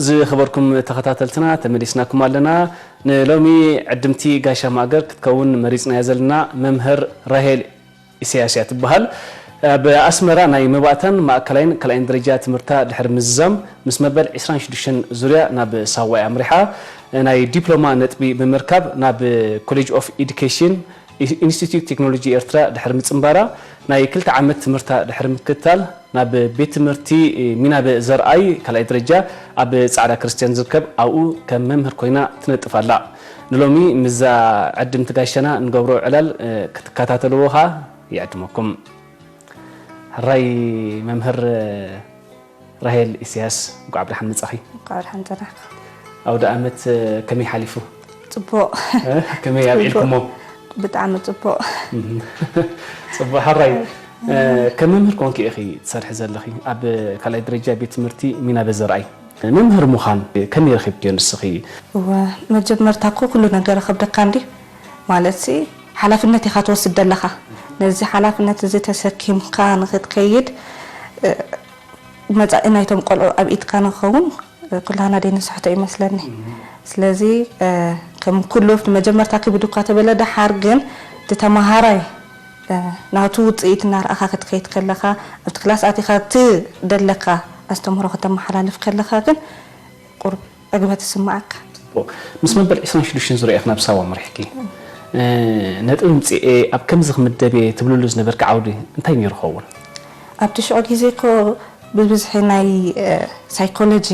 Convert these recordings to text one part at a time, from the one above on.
ዝኸበርኩም ተኸታተልትና፣ ተመሊስናኩም ኣለና። ንሎሚ ዕድምቲ ጋሻ ማእገር ክትከውን መሪጽናያ ዘለና መምህር ራሄል ኢሳያስ እያ ትበሃል። ኣብ ኣስመራ ናይ መባእታን ማእከላይን ካልኣይን ደረጃ ትምህርታ ድሕሪ ምዝዛም፣ ምስ መበል ዕስራን ሽዱሽተን ዙርያ ናብ ሳዋ እያ ኣምሪሓ። ናይ ዲፕሎማ ነጥቢ ብምርካብ ናብ ኮሌጅ ኦፍ ኤዱኬሽን ኢንስቲትዩት ቴክኖሎጂ ኤርትራ ድሕሪ ምጽንባራ፣ ናይ ክልተ ዓመት ትምህርታ ድሕሪ ምክትታል፣ ናብ ቤት ትምህርቲ ሚናበ ዘርኣይ ካልኣይ ደረጃ ኣብ ጻዕዳ ክርስትያን ዝርከብ ኣብኡ ከም መምህር ኮይና ትነጥፍ ኣላ። ንሎሚ ምስዛ ዕድምቲ ጋሻና እንገብሮ ዕላል ክትከታተልዎ ኸኣ ይዕድመኩም። ሕራይ መምህር ራሄል ኢሳያስ፣ እንኳዕ ብደሓን መጻኺ። እንኳዕ ብደሓን ጸናሕካ። ኣውደ ኣመት ከመይ ሓሊፉ? ጽቡቕ። እ? ከመይ ኣብዒልኩሞ? ብጣዕሚ ጽቡቕ። እህ። ጽቡቕ፣ ሕራይ። እ፣ ከም መምህር ኮንኪ ኢኺ ትሰርሒ ዘለኺ ኣብ ካልኣይ ደረጃ ቤት ትምህርቲ ሚናበ ዘርኣይ። መምህር ምዃን ከመይ ረኺብክዮ ንስኺ? እወ፣ መጀመርታ እኮ ኩሉ ነገር ከብደካ እንዲ፣ ማለትሲ ሓላፍነት ኢኻ ትወስድ ዘለኻ። ነዚ ሓላፍነት እዚ ተሰኪምካ ንኽትከይድ፣ እ፣ መጻኢ ናይቶም ቆልዑ ኣብ ኢድካ ንኸውን ኩላህና ደይ ንስሕቶ ይመስለኒ። ስለዚ፣ እ፣ ከም ኩሉ ኣብቲ መጀመርታ ክብድ እኳ ተበለ፣ ደሓር ግን እቲ ተመሃራይ፣ እ፣ ናቱ ውጽኢት እናረኣኻ ክትከይድ ከለኻ፣ ኣብቲ ክላስ ኣቲኻ እቲ ደለካ ኣስተምህሮ ከተመሓላልፍ ከለኻ ግን ቁሩብ ዕግበት ይስምዓካ። ጽቡቕ። ምስ መበል ዕስራን ሽዱሽተን ዙርያ ኢኺ ናብ ሳዋ ኣምሪሕኪ። እ፣ ነጥቢ ምጽኤ ኣብ ከምዚ ክምደብ እየ ትብልሉ ዝነበርኪ ዓውዲ እንታይ ነይሩ ኸውን? ኣብቲ ሽዑ ግዜ እኮ ብብዝሒ ናይ፣ እ፣ ሳይኮሎጂ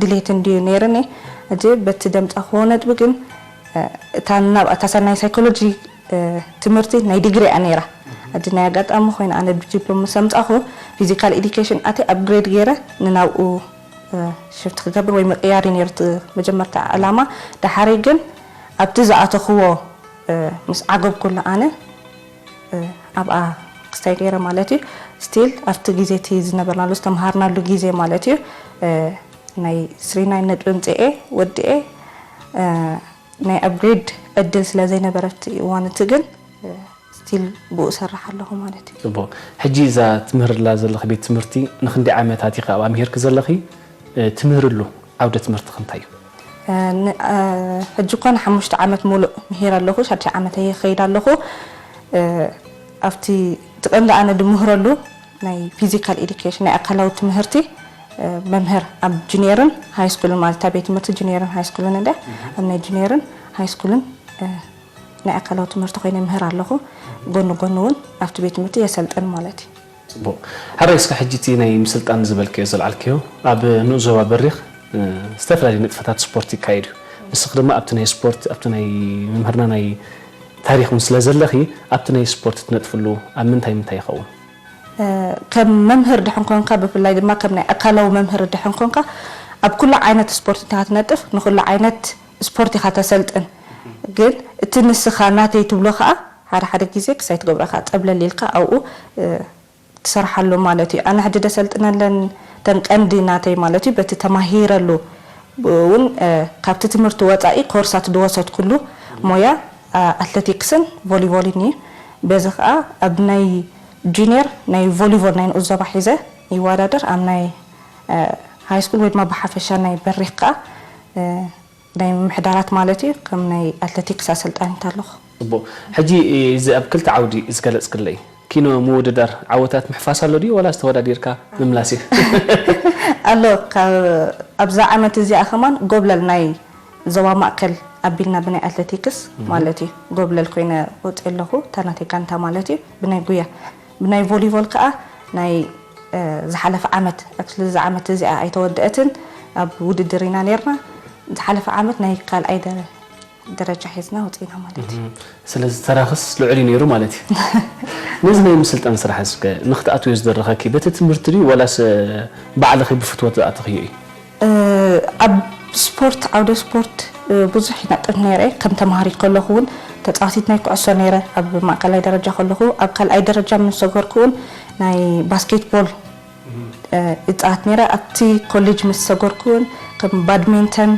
ድሌት እንድዩ ነይርኒ። ሕጂ በቲ ደምጻኽዎ ነጥቢ ግን፣ እ፣ እታ ናብ፣ እታ ሳ-፣ ናይ ሳይኮሎጂ፣ እ፣ ትምህርቲ ናይ ዲግሪ እያ ነይራ። ሕጂ ናይ ኣጋጣሚ ኮይነ ኣነ ብዲፕሎም ምስ ኣምጻኹ ፊዚካል ኤዱኬሽን ኣትየ ኣፕግሬድ ገይረ ንናብኡ፣ እ፣ ሽፍት ክገብር ወይ ምቕያር እዩ ነይሩ እቲ መጀመርታ ዕላማ። ደሓረይ ግን ኣብቲ ዝኣተኽዎ፣ እ፣ ምስ ዓገብኩሉ ኣነ፣ እ፣ ኣብኣ ክስታይ ገይረ ማለት እዩ። ስቲል ኣብቲ ግዜ እቲ ዝነበርናሉ ዝተምሃርናሉ ግዜ ማለት እዩ፣ እ፣ ናይ ስሪ ናይን ነጥቢ ምጽኤ ወድኤ፣ እ፣ ናይ ኣፕግሬድ ዕድል ስለ ዘይነበረ ኣብቲ እዋን እቲ ግን፣ እ፣ ስቲል ብኡ እሰርሕ ኣለኹ ማለት እዩ። ጽቡቕ። ሕጂ እዛ ትምህርላ ዘለኺ ቤት ትምህርቲ ንኽንደይ ዓመታት ኢኺ ኣብኣ ምሂርኪ ዘለኺ? እ፣ ትምህርሉ ዓውደ ትምህርትኺ እንታይ እዩ? እ፣ ን-፣ እ፣ ሕጂ እኳ ንሓሙሽተ ዓመት ሙሉእ ምሂር ኣለኹ፣ ሻድሻይ ዓመተይ ይኸይድ ኣለኹ። እ፣ ኣብቲ እቲ ቀንዲ ኣነ ድምህረሉ ናይ ፊዚካል ኤዱኬሽን፣ ናይ ኣካላዊ ትምህርቲ፣ እ፣ መምህር ኣብ ጁኒየርን ሃይ ስኩልን ማለት ኣብ ቤት ትምህርቲ ጁኒየርን ሃይ ስኩልን እንደ፣ ኣብ ናይ ጁኒየርን ሃይ ስኩልን፣ እ፣ ናይ ኣካላዊ ትምህርቲ ኮይነ ምህር ኣለኹ። ጎኒ ጎኒ እውን ኣብቲ ቤት ትምህርቲ የሰልጥን ማለት እዩ። ጽቡቕ። ሕራይ እስከ ሕጂ እቲ ናይ ምስልጣን ዝበልክዮ ዘልዓልክዮ ኣብ ንኡስ ዞባ በሪኽ፣ እ፣ ዝተፈላለዩ ንጥፈታት ስፖርት ይካየድ እዩ። ንስኺ ድማ ኣብቲ ናይ ስፖርት፣ ኣብቲ ናይ መምህርና ናይ ታሪኽ እውን ስለ ዘለኺ፣ ኣብቲ ናይ ስፖርት ትነጥፍሉ ኣብ ምንታይ ምንታይ ይኸውን? እ፣ ከም መምህር ድሕን ኮንካ፣ ብፍላይ ድማ ከም ናይ ኣካላዊ መምህር ድሕን ኮንካ፣ ኣብ ኩሉ ዓይነት ስፖርት እንተ ትነጥፍ፣ ንኹሉ ዓይነት ስፖርት ኢኻ ተሰልጥን። ግን እቲ ንስኻ ናተይ ትብሎ ኸኣ፣ ሓደ ሓደ ግዜ ክሳይ ትገብሮ ኢኻ፣ ጸብለል ኢልካ ኣብኡ፣ እ፣ ትሰርሓሉ ማለት እዩ። ኣነ ሕጂ ደሰልጥነለን ተን ቀንዲ ናተይ ማለት እዩ፣ በቲ ተማሂረሉ እውን፣ እ፣ ካብቲ ትምህርቲ ወጻኢ ኮርሳት ዝወሰድኩሉ ሞያ፣ እ፣ ኣትሌቲክስን ቮሊቦልን እዩ። በዚ ኸኣ ኣብ ናይ ጁኒየር ናይ ቮሊቦል ናይ ንኡስ ዞባ ሒዘ ይወዳደር፣ ኣብ ናይ፣ እ፣ ሃይ ስኩል ወይ ድማ ብሓፈሻ ናይ በሪኽ ከኣ፣ እ፣ ናይ ምምሕዳራት ማለት እዩ፣ ከም ናይ ኣትሌቲክስ ኣሰልጣኒት ኣለኹ። ጽቡቕ። ሕጂ እዚ ኣብ ክልተ ዓውዲ ዝገለጽክለይ፣ ኪኖ ምውድዳር ዓወታት ምሕፋስ ኣሎ ድዩ፣ ዋላስ ተወዳዲርካ ምምላስ እዩ? ኣሎ። ካብ፣ ኣብዛ ዓመት እዚኣ ከማን ጎብለል ናይ ዞባ ማእከል ኣቢልና ብናይ ኣትሌቲክስ እህ። ማለት እዩ፣ ጎብለል ኮይነ ወፅእ ኣለኹ፣ እታ ናተይ ጋንታ ማለት እዩ፣ ብናይ ጉያ። ብናይ ቮሊቦል ከኣ ናይ፣ እ፣ ዝሓለፈ ዓመት፣ ኣክቹሊ፣ እዚ ዓመት እዚኣ ኣይተወደአትን፣ ኣብ ውድድር ኢና ነርና። ዝሓለፈ ዓመት ናይ ካልኣይ ደረ-፣ ደረጃ ሒዝና ወፂና ማለት እዩ። እም፣ ስለዚ ተራኽስ ልዑል እዩ ነይሩ ማለት እዩ። ነዚ ናይ ምስልጣን ስራሕ እስከ ንክትኣትውዮ ዝደረኸኪ በቲ ትምህርቲ ድዩ፣ ዋላስ፣ እ፣ ባዕልኺ ብፍትወት ዝኣተኽዮ እዩ? እ፣ ኣብ ስፖርት፣ ዓውደ ስፖርት፣ እ፣ ብዙሕ ይነጥፍ ነይረ። ከም ተምሃሪት ከለኹ እውን ተጻዋቲት ናይ ኩዕሶ ነይረ። ኣብ ማእከላይ ደረጃ ከለኹ፣ ኣብ ካልኣይ ደረጃ ምስ ሰገርኩ እውን ናይ ባስኬትቦል፣ እ፣ እጻወት ነይረ። ኣብቲ ኮሌጅ ምስ ሰገርኩ እውን ከም ባድሚንተን፣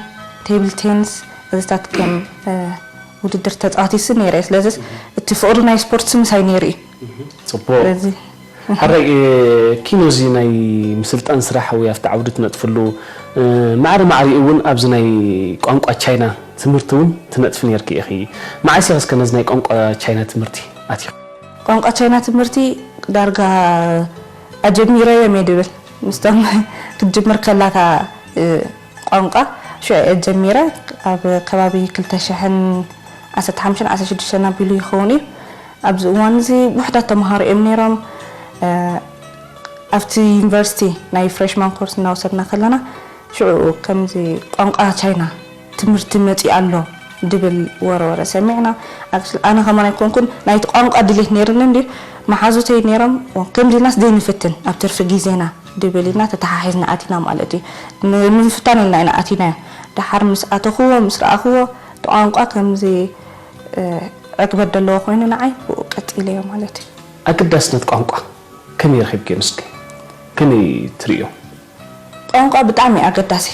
ቴብል ቴኒስ፣ እዚታት ከም፣ እ፣ ውድድር ተጻዋቲት ነይረ። ስለዚ እቲ ፍቕሪ ናይ ስፖርት ምሳይ ነይሩ እዩ። ጽቡቕ። ስለዚ ሕራይ ኪኖ፣ እዚ ናይ ምስልጣን ስራሕ ወይ ኣብቲ ዓውዲ ትነጥፍሉ፣ ማዕረ ማዕሪኡ እውን ኣብዚ ናይ ቋንቋ ቻይና ትምህርቲ እውን ትነጥፊ ነርኪ ኢኺ። መዓስ ኢኺ እስከ ነዚ ናይ ቋንቋ ቻይና ትምህርቲ ኣቲኺ? ቋንቋ ቻይና ትምህርቲ ዳርጋ ኣጀሚረዮ እየ ድብል ምስቶም ክትጅምር ከላታ ቋንቋ ሽዑ እየ ጀሚረ። ኣብ ከባቢ ክልተ ሽሕን ዓሰርተ ሓሙሽተን ዓሰርተ ሽዱሽተን ኣቢሉ ይኸውን እዩ። ኣብዚ እዋን እዚ ውሕዳት ተምሃሮ እዮም ነይሮም። ኣብቲ ዩኒቨርሲቲ ናይ ፍሬሽማን ኮርስ እናወሰድና ከለና ሽዑ ከምዚ ቋንቋ ቻይና ትምህርቲ መፂኡ ኣሎ ድብል ወረወረ ሰሚዕና። ኣነ ከማን ኣይኮንኩን ናይቲ ቋንቋ ድሌት ነይርኒ እንዲ መሓዙተይ ነይሮም። ከምዚ ኢልናስ ዘይንፍትን ኣብ ትርፊ ግዜና ድብል ኢልና ተተሓሒዝና ኣቲና ማለት እዩ። ንምፍታን ኢልና ኢና ኣቲናዮ። ድሓር ምስ ኣተኽዎ ምስ ረኣኽዎ እቲ ቋንቋ ከምዚ ዕግበት ዘለዎ ኮይኑ ንዓይ ብኡ ቀፂለዮ ማለት እዩ። ኣገዳስነት ቋንቋ ከመይ ረኺብክዮ ንስኪ? ከመይ ትርእዮ? ቋንቋ ብጣዕሚ ኣገዳሲ፣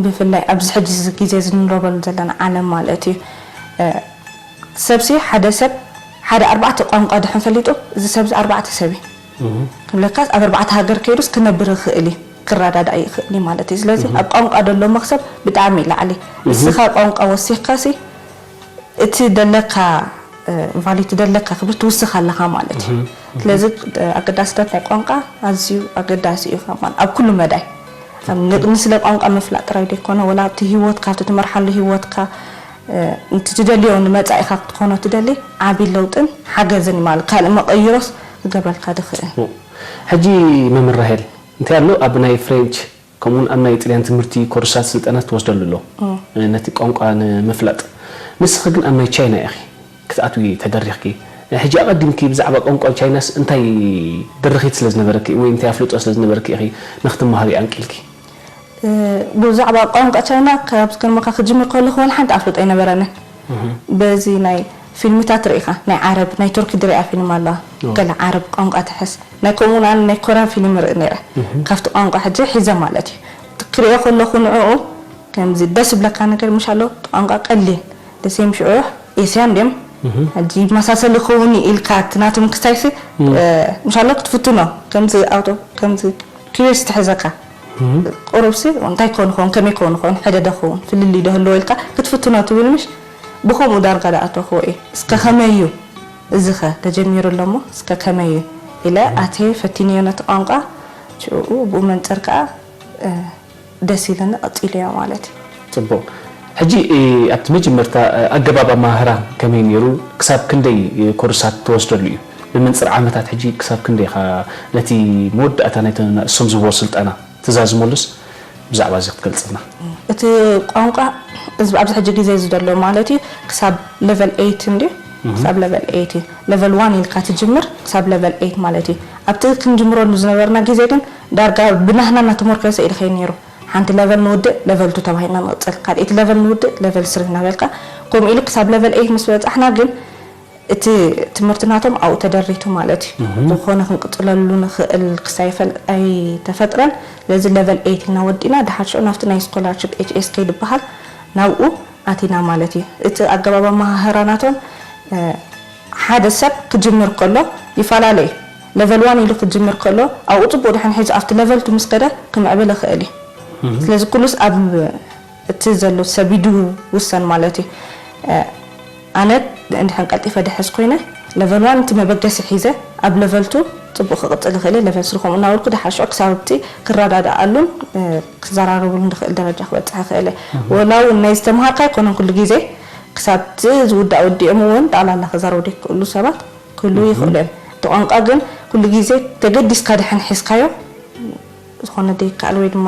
ብፍላይ ኣብዚ ሕጂ ግዜ ዝንረበሉ ዘለና ዓለም ማለት እዩ። ሰብሲ ሓደ ሰብ ሓደ ኣርባዕተ ቋንቋ ድሕን ፈሊጡ እዚ ሰብዚ ኣርባዕተ ሰብ እዩ ክብለካስ ኣብ ኣርባዕተ ሃገር ከይዱስ ክነብር ይኽእል እዩ፣ ክረዳዳእ ይኽእል እዩ ማለት እዩ። ስለዚ ኣብ ቋንቋ ደሎ መክሰብ ብጣዕሚ ይላዕሊ። እስኻ ቋንቋ ወሲኽካሲ እቲ ደለካ ቫሊቲ ደለካ ክብሪ ትውስኽ ኣለኻ ማለት እዩ። ስለዚ ኣገዳስነት ናይ ቋንቋ ኣዝዩ ኣገዳሲ እዩ ከማን ኣብ ኩሉ መዳይ። ንስለ ቋንቋ ምፍላጥ ጥራይ ደይኮነ ወላ ኣብቲ ህይወትካ ኣብቲ ትመርሓሉ ህይወትካ እቲ ትደልዮ ንመጻኢኻ ክትኮኖ ትደሊ ዓብዪ ለውጥን ሓገዝን እዩ ማለት ካልእ መቐይሮስ ክገብረልካ ድኽእል። ሕጂ መምህር ራሄል እንታይ ኣሎ ኣብ ናይ ፍሬንች ከምኡውን ኣብ ናይ ጥልያን ትምህርቲ ኮርሳት ስልጠና ትወስደሉ ኣሎ ነቲ ቋንቋ ንምፍላጥ። ንስኺ ግን ኣብ ናይ ቻይና ኢኺ ክትኣትዊ ተደሪኽኪ። ሕጂ ኣቐዲምኪ ብዛዕባ ቋንቋ ቻይናስ እንታይ ድርኺት ስለ ዝነበረኪ ወይ እንታይ ኣፍልጦ ስለ ዝነበረኪ ኢኺ ንክትመሃሪ ኣንቂልኪ? ብዛዕባ ቋንቋ ቻይና ካብ ዝገርመካ ክጅምር ከለኹ ወላ ሓንቲ ኣፍልጦ ኣይነበረንን። በዚ ናይ ፊልምታት ርኢኻ ናይ ዓረብ ናይ ቱርኪ ድሪኣ ፊልም ኣለዋ ገለ ዓረብ ቋንቋ ትሕዝ ናይ ከምኡ ን ናይ ኮርያ ፊልም ርኢ ነረ ካብቲ ቋንቋ ሕጂ ሒዘ ማለት እዩ ክሪኦ ከለኹ ንዕኡ ከምዚ ደስ ብለካ ነገር ምሽ ኣሎ ቋንቋ ቀሊል ደሴም ሽዑ ኤስያን ድም ሕጂ መሳሰሊ ክውን ኢልካ እቲ ናቶም ክስታይሲ ምሽ ኣሎ ክትፍትኖ ከምዚ ኣውቶ ከምዚ ኪሪስ ትሕዘካ ቁሩብሲ እንታይ ኮን ኾን ከመይ ኮን ኾን ሕደ ደኸውን ፍልልይ ደህልዎ ኢልካ ክትፍትኖ ትብል ምሽ ብኸምኡ ዳርጋ ዳኣተኽዎ እዩ እስከ ከመይ እዩ እዚ ኸ ተጀሚሩ ኣሎ እሞ እስከ ከመይ እዩ ኢለ ኣትየ ፈቲነዮ ነቲ ቋንቋ ሽኡ ብኡ መንፅር ከዓ ደስ ኢለኒ ቀፂለዮ ማለት እዩ። ፅቡቅ። ሕጂ ኣብቲ መጀመርታ ኣገባብ ኣመሃህራ ከመይ ነይሩ? ክሳብ ክንደይ ኮርሳት ትወስደሉ እዩ? ብመንፅር ዓመታት ሕጂ ክሳብ ክንደይ ኢኻ ነቲ መወዳእታ ናይቶም እሶም ዝህቦ ስልጠና ትዛዝመሉስ ብዛዕባ እዚ ክትገልፅልና? እቲ ቋንቋ እዚ ኣብዚ ሕጂ ግዜ እዚ ዘሎ ማለት እዩ ክሳብ ሌቨል ኤይት እንድዩ ክሳብ ሌቨል ኤይት እዩ። ሌቨል ዋን ኢልካ ትጅምር ክሳብ ሌቨል ኤይት ማለት እዩ። ኣብቲ ክንጅምረሉ ዝነበርና ግዜ ግን ዳርጋ ብናህና እናተመርኮሰ እዩ ድኸይድ ነይሩ። ሓንቲ ለቨል ንውድእ ለቨል ቱ ተባሂልና ንቕፅል ካልኣይቲ ለቨል ንውድእ ለቨል ስሪ እናበልካ ከምኡ ኢሉ ክሳብ ለቨል ኤይት ምስ በፃሕና ግን እቲ ትምህርቲ ናቶም ኣብኡ ተደሪቱ ማለት እዩ ዝኾነ ክንቅፅለሉ ንኽእል ክሳይፈል ኣይተፈጥረን ስለዚ ለቨል ኤይት ኢልና ወዲእና ድሓር ሽዑ ናብቲ ናይ ስኮላርሽፕ ኤች ኤስ ከይ ዝበሃል ናብኡ ኣቲና ማለት እዩ እቲ ኣገባብ ኣመሃህራ ናቶም ሓደ ሰብ ክጅምር ከሎ ይፈላለ እዩ። ለቨል ዋን ኢሉ ክጅምር ከሎ ኣብኡ ፅቡቅ ድሕን ሒዙ ኣብቲ ለቨል ቱ ምስ ከደ ክምዕብል ይኽእል እዩ። ስለዚ ኩሉስ ኣብ እቲ ዘሎ ሰብ ኢዱ ውሰን ማለት እዩ። ኣነ እንድሕን ቀልጢፈ ድሕዝ ኮይነ ለቨል ዋን እቲ መበገሲ ሒዘ ኣብ ለቨል ቱ ፅቡቅ ክቅፅል ይኽእል እየ ለቨል ስሪ ከምኡ እናበልኩ ድሓር ሽዑ ክሳብ ኣብቲ ክረዳድኣሉን ክዘራረብሉን ዝኽእል ደረጃ ክበፅሕ ይኽእል እየ። ወላ እውን ናይ ዝተምሃርካ ኣይኮነን ኩሉ ግዜ ክሳብ እቲ ዝውዳእ ወዲኦም እውን ጠቕላላ ክዛረቡ ዘይክእሉ ሰባት ክህልዉ ይኽእሉ እዮም። እቲ ቋንቋ ግን ኩሉ ግዜ ተገዲስካ ድሕን ሒዝካዮ ዝኾነ ዘይከኣል ወይ ድማ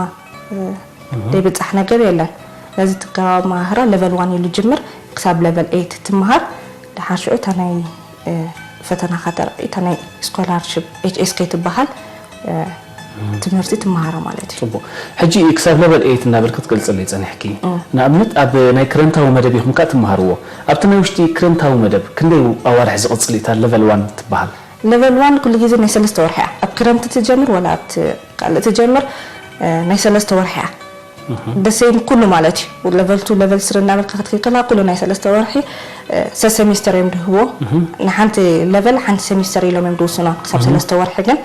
ዘይብፃሕ ነገር የለን። ነዚ ትገባብ መሃህራ ለቨል ዋን ኢሉ ጅምር ክሳብ ለቨል ኤይት ትምሃር ድሓር ሽዑ እታ ናይ ፈተናኻ ተረቒ እታ ናይ ስኮላርሽፕ ኤች ኤስ ከይ ትበሃል ትምህርቲ ትመሃሮ ማለት እዩ። ፅቡቅ። ሕጂ ክሳብ ለቨል ኤይት እናበልኪ ትገልፅለይ ፀኒሕኪ። ንኣብነት ኣብ ናይ ክረምታዊ መደብ ኢኹም ከኣ ትመሃርዎ። ኣብቲ ናይ ውሽጢ ክረምታዊ መደብ ክንደይ ኣዋርሕ ዝቕፅል እዩ እታ ለቨል ዋን ትበሃል? ለቨል ዋን ኩሉ ግዜ ናይ ሰለስተ ወርሒ እያ። ኣብ ክረምቲ ትጀምር ወላ ኣብቲ ካልእ ትጀምር ናይ ሰለስተ ወርሒ እያ። ደሴም ኩሉ ማለት እዩ። ለቨል ቱ ለቨል ስሪ እናበልካ ክትከይድ ከለካ ኩሉ ናይ ሰለስተ ወርሒ ሰሰሚስተር እዮም ድህብዎ። ንሓንቲ ለቨል ሓንቲ ሴሚስተር ኢሎም እዮም ዝውስና፣ ክሳብ ሰለስተ ወርሒ ግን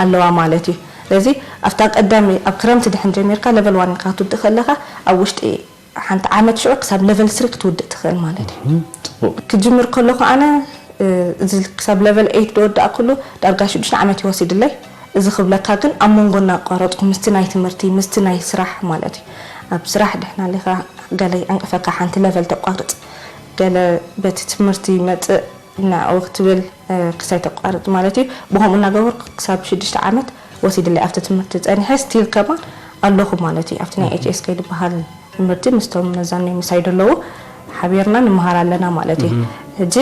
ኣለዋ ማለት እዩ። ስለዚ ኣብታ ቀዳሚ ኣብ ክረምቲ ድሕን ጀሚርካ ለቨል ዋን ኢልካ ክትውድእ ከለኻ ኣብ ውሽጢ ሓንቲ ዓመት ሽዑ ክሳብ ለቨል ስሪ ክትውድእ ትኽእል ማለት እዩ። ጽቡቅ። ክጅምር ከለኹ ኣነ እዚ ክሳብ ለቨል ኤይት ዝወዳእኩሉ ዳርጋ ሽዱሽተ ዓመት ይወሲድለይ። እዚ ክብለካ ግን ኣብ መንጎ እናቋረፅኩ ምስቲ ናይ ትምህርቲ ምስቲ ናይ ስራሕ ማለት እዩ። ኣብ ስራሕ ድሕና ሌኻ ገለ ይዕንቅፈካ፣ ሓንቲ ለቨል ተቋርፅ፣ ገለ በቲ ትምህርቲ ይመፅእ እናዕኡ ክትብል ክሳይ ተቋርፅ ማለት እዩ። ብከምኡ እናገበርኩ ክሳብ ሽዱሽተ ዓመት ወሲድለይ ኣብቲ ትምህርቲ ፀኒሐ ስቲል ከማን ኣለኹ ማለት እዩ። ኣብቲ ናይ ኤች ኤስ ከይ ዝበሃል ትምህርቲ ምስቶም መዛኖይ ምሳይ ዘለዉ ሓቢርና ንምሃር ኣለና ማለት እዩ። ሕጂ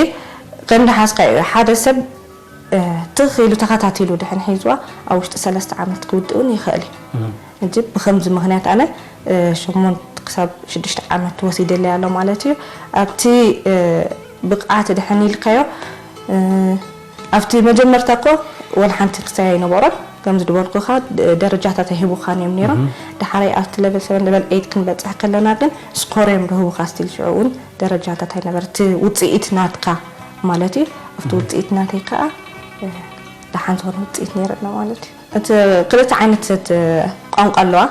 ከምዲ ሓዝካ እዩ ሓደ ሰብ ትኽ ኢሉ ተኸታቲሉ ድሕን ሒዝዋ ኣብ ውሽጢ ሰለስተ ዓመት ክውድእ እውን ይኽእል እዩ። ሕጂ ብኸምዚ ምኽንያት ኣነ ሸሞንተ ክሳብ ሽዱሽተ ዓመት ወሲደለይ ኣሎ ማለት እዩ። ኣብቲ ብቕዓት ድሕን ኢልካዮ ኣብቲ መጀመርታ እኮ ወላ ሓንቲ ክሳይ ኣይነበሮን። ከምዚ ዝበልኩኻ ደረጃታት ኣይህቡኻን እዮም ነይሮም። ዳሓራይ ኣብቲ ለቨል ሰቨን ለቨል ኤይት ክንበፅሕ ከለና ግን ስኮር እዮም ዝህቡኻ ስቲል ሽዑ እውን ደረጃታት ኣይነበረ እቲ ውፅኢት ናትካ ማለት እዩ። ኣብቲ ውፅኢት ናተይ ከዓ ደሓን ዝኾነ ውፅኢት ነይረና ማለት እዩ። እቲ ክልተ ዓይነት እቲ ቋንቋ ኣለዋ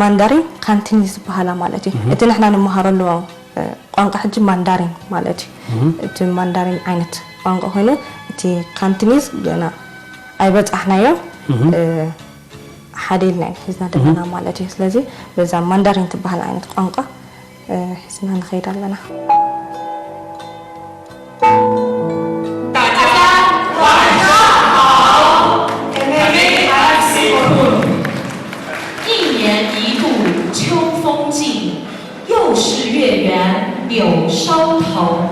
ማንዳሪን ካንቲኒዝ ዝበሃላ ማለት እዩ። እቲ ንሕና ንመሃረሉ ቋንቋ ሕጂ ማንዳሪን ማለት እዩ። እቲ ማንዳሪን ዓይነት ቋንቋ ኮይኑ እቲ ካንቲኒዝ ገና ኣይበፃሕናዮን ሓደ ኢልና ኢና ሒዝና ዘለና ማለት እዩ። ስለዚ በዛ ማንዳሪን ትበሃል ዓይነት ቋንቋ ሒዝና ንኸይድ ኣለና።一年一度秋风劲，又是月圆柳梢头。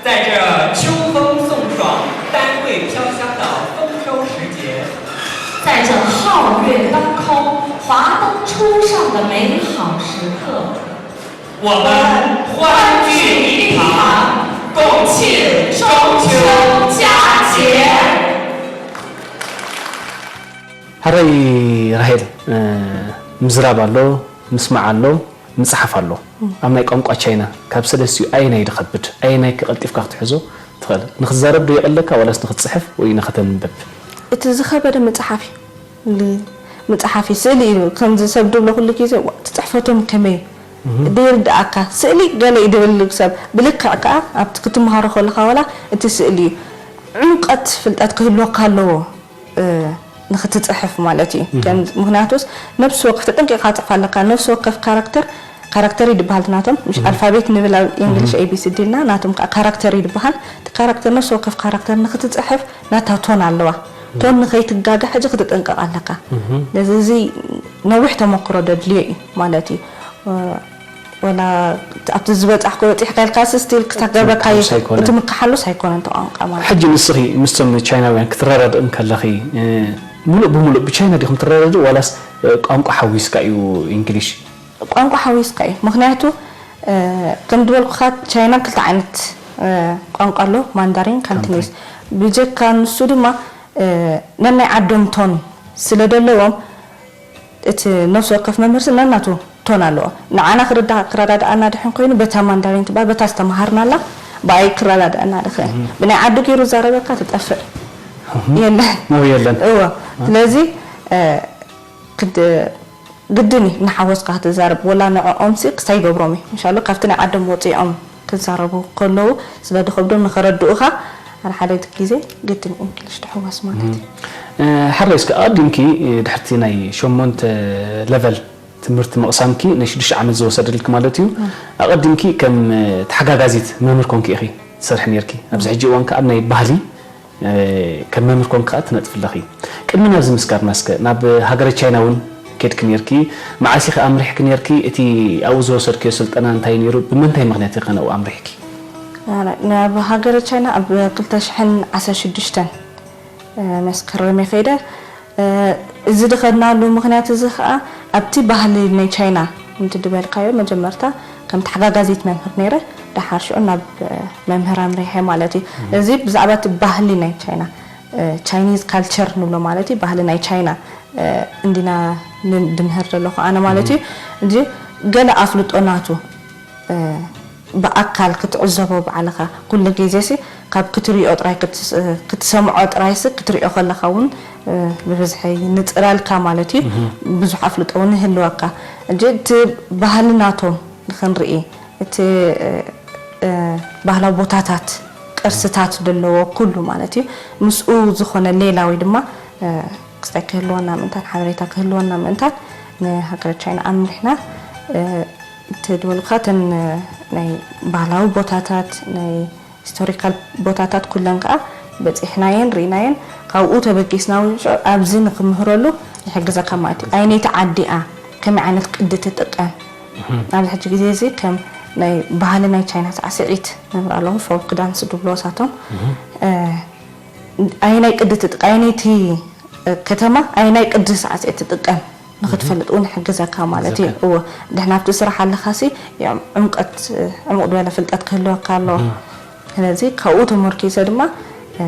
在这秋风送爽、丹桂飘香的丰收时节，在这皓月当空、华灯初上的美好时刻，我们欢聚一堂，共庆中秋佳节。 ሕራይ ራሄል፣ ምዝራብ ኣሎ፣ ምስማዕ ኣሎ፣ ምፅሓፍ ኣሎ። ኣብ ናይ ቋንቋ ቻይና ካብ ሰለስቲኡ ኣየናይ ድኸብድ? ኣየናይ ከ ቀልጢፍካ ክትሕዞ ትኽእል? ንክትዛረብ ዶ የቐለካ ዋላስ ንክትፅሕፍ ወይ ንክተንብብ? እቲ ዝኸበደ ምፅሓፍ እዩ። ምፅሓፍ እዩ። ስእሊ እዩ። ከምዚ ሰብ ድብሎ ኩሉ ግዜ ትፅሕፈቶም ከመይ እዩ? ደይርድኣካ ስእሊ ገለ እዩ ድብል ሰብ ብልክዕ ከዓ ኣብቲ ክትመሃሮ ከለካ ዋላ እቲ ስእሊ እዩ። ዕምቀት ፍልጠት ክህልወካ ኣለዎ። ንክትፅሕፍ ማለት እዩ። ምክንያቱስ ነብሲ ወከፍ ተጠንቂቕካ ትፅሕፍ ኣለካ። ነብሲ ወከፍ ካራክተር ካራክተር ይድበሃል ናቶም ምሽ ኣልፋቤት ንብል ኣብ እንግሊሽ ኤቢሲዲ እና ናቶም ከዓ ካራክተር ይድበሃል። እቲ ካራክተር ነብሲ ወከፍ ካራክተር ንክትፅሕፍ ናታ ቶን ኣለዋ። ቶን ንከይትጋገ ሕጂ ክትጥንቀቕ ኣለካ። ነዚ እዚ ነዊሕ ተመክሮ ደድልዮ እዩ ማለት እዩ። ወላ ኣብቲ ዝበፃሕኮ በፂሕካ ኢልካ ስስቲል ክሳብ ገበርካዮ እቲ ምክሓሉስ ኣይኮነን ተቋንቋ ማለት ሕጂ ንስኺ ምስቶም ቻይናውያን ክትረዳድእ እንከለኺ ሙሉእ ብሙሉእ ብቻይና ዲኹም ትረዳድኡ ዋላስ ቋንቋ ሓዊስካ እዩ እንግሊሽ? ቋንቋ ሓዊስካ እዩ። ምክንያቱ ከም ዝበልኩካ ቻይና ክልተ ዓይነት ቋንቋ ኣሎ፣ ማንዳሪን ካንቶኒዝ። ብጀካ ንሱ ድማ ነናይ ዓዶም ቶን ስለ ዘለዎም እቲ ነፍሲ ወከፍ መምህርሲ ነናቱ ቶን ኣለዎ። ንዓና ክረዳእ ክረዳድኣና ድሕን ኮይኑ በታ ማንዳሪን ትበሃል በታ ዝተምሃርናላ ብኣይ ክረዳድኣና ድኽእል። ብናይ ዓዱ ገይሩ ዝዛረበካ ትጠፍእ የለን። ነው የለን። እዎ። ስለዚ ክድ ግድን እዩ ንሓወስካ ክትዛረብ ወላ ንዕኦም ሲ ክሳይ ይገብሮም እዩ። ምሻሎ ካብቲ ናይ ዓዶም ወፂኦም ክዛረቡ ከለዉ ስለ ድኸብዶም ንኸረድኡኻ ሓደ ሓደ ግዜ ግድን እንግሊሽ ትሕወስ ማለት እዩ። ሕራይ እስከ ኣቐዲምኪ ድሕርቲ ናይ ሸሞንተ ለቨል ትምህርቲ ምቕሳምኪ ናይ ሽዱሽተ ዓመት ዝወሰደልኪ ማለት እዩ። ኣቐዲምኪ ከም ተሓጋጋዚት መምህር ኮንኪ ኢኺ ትሰርሒ ነርኪ። ኣብዚ ሕጂ እዋን ከኣ ኣብ ናይ ባህሊ ከም መምህር ኮንኪ ከኣ ትነጥፊ ኣለኺ። ቅድሚ ናብዚ ምስጋርና እስከ ናብ ሃገረ ቻይና እውን ኬድኪ ነርኪ። መዓስ ኢኺ ኣምሪሕኪ ነርኪ? እቲ ኣብኡ ዝወሰድክዮ ስልጠና እንታይ ነይሩ? ብምንታይ ምኽንያት ኢኺ ናብኡ ኣምሪሕኪ? ናብ ሃገረ ቻይና ኣብ ክልተ ሽሕን ዓሰርተ ሽዱሽተን መስከረም እየ ከይደ። እዚ ዝኸድናሉ ምኽንያት እዚ ኸዓ ኣብቲ ባህሊ ናይ ቻይና ከምቲ ዝበልካዮ መጀመርታ ከም ተሓጋጋዚት መምህር ነይረ፣ ደሓር ሽዑ ናብ መምህር ኣምሪሐ ማለት እዩ። እዚ ብዛዕባ እቲ ባህሊ ናይ ቻይና ቻይኒዝ ካልቸር ንብሎ ማለት እዩ፣ ባህሊ ናይ ቻይና እንዲና ድምህር ዘለኹ ኣነ ማለት እዩ። እዚ ገለ ኣፍልጦ ናቱ ብኣካል ክትዕዘቦ ባዕልኻ ኩሉ ግዜ ሲ ካብ ክትሪኦ ጥራይ ክትስ-፣ ክትሰምዖ ጥራይ ሲ ክትሪኦ ከለኻ እውን፣ እ፣ ብብዝሒ ንጽላልካ ማለት እዩ። እህ። ብዙሕ ኣፍልጦ እውን ይህልወካ። እጂ እቲ ባህሊ ናቶም ንኽንርኢ፣ እቲ፣ እ፣ እ፣ ባህላዊ ቦታታት፣ ቅርስታት ዘለዎ ኩሉ ማለት እዩ። ምስኡ ዝኾነ ሌላ ወይ ድማ፣ እ፣ ክስታይ ክህልወና ምእንታን፣ ሓበሬታ ክህልወና ምእንታን ንሃገረ ቻይና ኣምሪሕና፣ እ፣ እቲ ዝበልካ እተን፣ እ፣ ናይ ባህላዊ ቦታታት፣ ናይ ሂስቶሪካል ቦታታት ኩለን ከኣ በጺሕናየን፣ ርኢናየን። ካብኡ ተበጊስና እውን ሽዑ ኣብዚ ንክምህረሉ ይሕግዘካ ማለት እዩ። ኣየነይቲ ዓዲ እያ ከመይ ዓይነት ቅዲ ትጥቀም? እህ። ኣብዚ ሕጂ ግዜ እዚ ከም ናይ ባህሊ ናይ ቻይና ሳዕስዒት ንብሎ ኣለኹ፣ ፎልክ ዳንስ ድብሎ ሳቶም። እህ። እ፣ ኣየናይ ቅዲ ትጥቀ-፣ ኣየነይቲ፣ እ፣ ከተማ ኣየናይ ቅዲ ሳዕስዒት ትጥቀም ንኽትፈልጥ እውን ይሕግዘካ ማለት እዩ። ይሕግዘካ። እወ፣ ድሕና ኣብቲ ስራሕ ኣለኻሲ፣ ያው፣ ዕምቀት፣ እ፣ ዕሙቕ ዝበለ ፍልጠት ክህልወካ ኣሎ። እህ። ስለዚ ካብኡ ተመርኪሰ ድማ፣ እ፣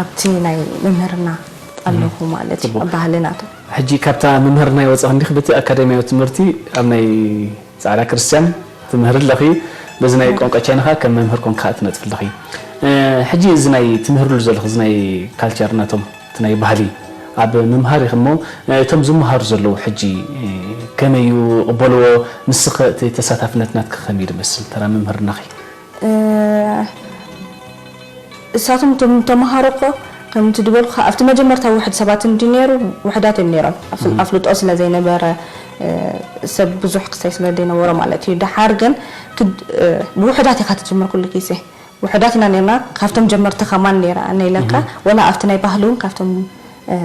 ኣብቲ ናይ ምምህርና ኣለኹ እህ። ማለት እዩ፣ ጽቡቕ። ኣብ ባህሊ ናቱ። ሕጂ ካብታ ምምህርና ይወጻኺ እንዲኺ፣ በቲ ኣካዳሚያዊ ትምህርቲ ኣብ ናይ ጻዕዳ ክርስትያን ትምህሪ ኣለኺ፣ በዚ ናይ እህ። ቋንቋ ቻይና ኸኣ ከም መምህር ኮንካ ትነጥፊ ኣለኺ። እ፣ ሕጂ እዚ ናይ ትምህርሉ ዘለኺ፣ እዚ ናይ ካልቸር ናቶም፣ እቲ ናይ ባህሊ ኣብ ምምሃር ኢኺ እሞ፣ እ፣ እቶም ዝመሃሩ ዘለዉ ሕጂ፣ እ፣ ከመይ እዩ ይቕበልዎ? ንስኺ እቲ ተሳታፍነት ናትኪ ከመይ እዩ ዝመስል? ተራ ምምህርናኺ? እ፣ እሳቶም እቶም ተምሃሮ እኮ ከምቲ ዝበልኩኻ ኣብቲ መጀመርታ ውሕድ ሰባት እንዲ ነይሩ፣ ውሕዳት እዮም ነይሮም። ኣፍ-፣ እህ። ኣፍልጦ ስለ ዘይነበረ፣ እ፣ ሰብ ብዙሕ ክሳይ ስለ ዘይነበሮ ማለት እዩ። ደሓር ግን ክድ-፣ እ፣ ብውሕዳት ኢኻ ትጅምር ኩሉ ግዜ። ውሕዳት ኢና ነይርና፣ ካብቶም ጀመርቲ ከማን ነይረ ኣነ ኢለካ። እህ። ወላ ኣብቲ ናይ ባህሊ እውን ካብቶም፣ እ፣